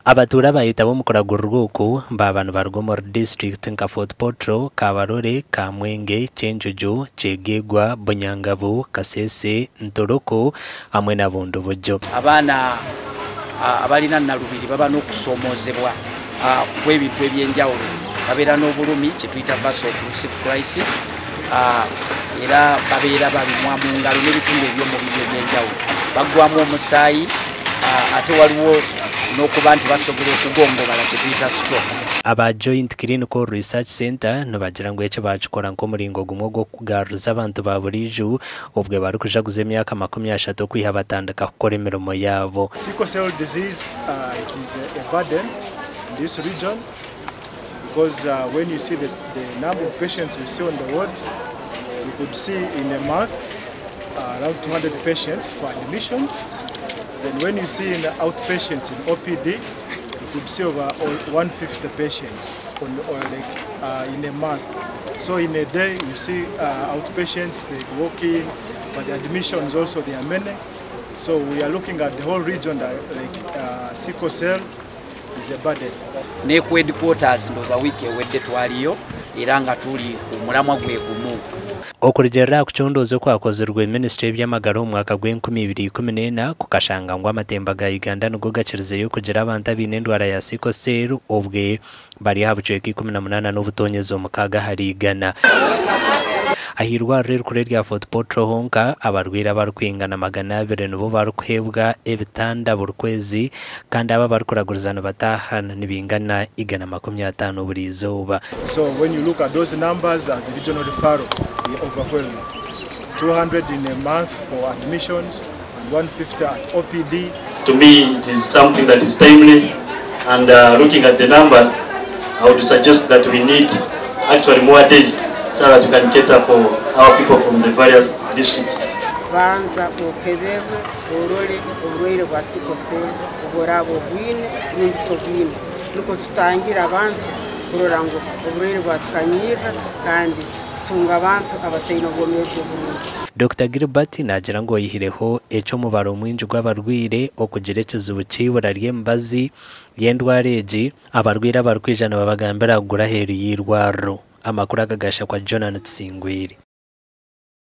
Abatuura abaayetaba omu kuragurirwa oku baaba nibaruga omuri disiturikiti nka Fort Portal, Kabarole, Kamwenge, Kyenjojo, Kyegegwa, Bunyangabu, Kasese, Ntoroko hamwe na Bundibugyo. Abaana abalina nalubiri baba n'okusoomoozebwa kw'ebintu eby'enjawulo. Babeera n'obulumi kyetuyita vaso-occlusive crisis era babeera balumwa mu ngalo n'ebitundu eby'omubiri eby'enjawulo. Baggwamu omusaayi ate waliwo n'okuba nti basobola okugongobala kyetuyita stroke. Aba Joint Clinical Research Centre nibagira ngu eki baakikora nk'omuringo gumwe ogw'okugaruriza abantu ba buriijo obwe barikujaguza emyaka 30 okwiha batandika kukora emirimo yaabo. Sickle cell disease it is a burden in this region because when you see the, the number of patients we see on the wards, you could see in a month around 200 patients for admissions. Then when you see in the outpatients in OPD, you could see over 150 patients on, or like in a month. So in a day, you see outpatients, they walk in, but the admissions also, they are many. So we are looking at the whole region that like sickle cell is a burden. Ne ku headquarters ndowooza wiiki ewedde twaliyo era nga tuli ku mulamwa gwe gumu. Okurugiirira aha kucondooza okwakozirwe minisitule y'eby'amagara omu mwaka gw'enkumibiri ikumi n'ena, kukashanga ngu amatemba ga Uganda nigo gakirizeyo kugira abantu abaine endwara ya sickle cell, obwe bari aha bucweka 18.6 ahari 100. Ah'irwariro erikuru erya Fort Portal honka, abarwaire abarikwingana 200 nibo barikuheebwa ebitanda buri kwezi, kandi abo abarikuraguriza nibataaha nibingana 150 buri izooba. So when you look at those numbers as a regional referral, we are overwhelmed. 200 in a month for admissions and 150 at OPD. To me, it is something that is timely, and looking at the numbers, I would suggest that we need actually more days so that we can cater for our people from the various districts. Banza okeberwe orole oburwaire bwa sickle cell obworaaba obwine rundi tobwine, nukwo tutangira abantu kurora ngu oburwaire bwatukanyirra kandi kutunga abantu abataine obwomeezi oburungi. Dr Gilbert naagira ngu oyihireho eky'omubaro mwingi gw'abarwaire, okugira ekizibu ky'eibura ry'emibazi y'endwara egi, abarwaire abarikwija nibabagambira kugura aheeru y'eirwariro. Amakuru aga gashakwa Jonah Tusingwire.